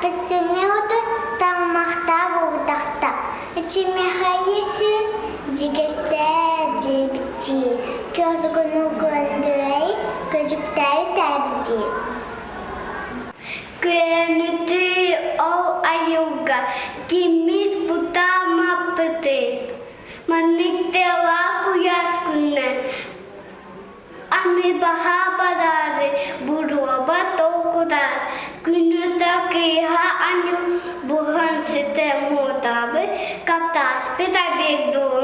Аппассыны оту таммахтаа буолбутахта. Чимэхэйиси дьигэстээ диэбиттии, киосгуну көндүрэй көдьүктээри тээбиттии. Күөнүтүй ол айылга киммит бутаамаппытый? Маннык тыалаах куйаас күннэр Аны баһаа бараары буруоба толкудар, күнүтэ кыыһа аньу буһан ситэ муотаабыт, каптааспыт обед дуу.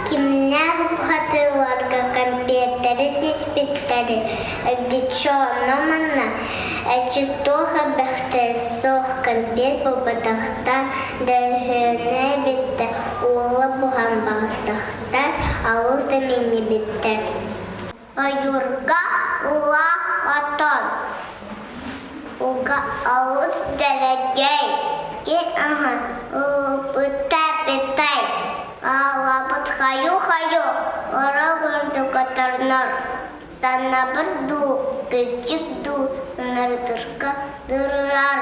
Кимнээх бухатыыларга кэмпиэттэри тиспиттэри эргиччи онно-манна эчи туох элбэхтэй суох кэмпиэт буолбатахта дөрүһүөнэ эбиттэ уола буһан баҕасахтар алус да минньибиттэр. Ойуурга улаах отон уга олус дэлэгэй, кин аһын ылбыта битай, аалабыт хаю-хаю орох үрдүк оторнор, саннабыр дуу, кырдьык дуу санарытырга дырырар.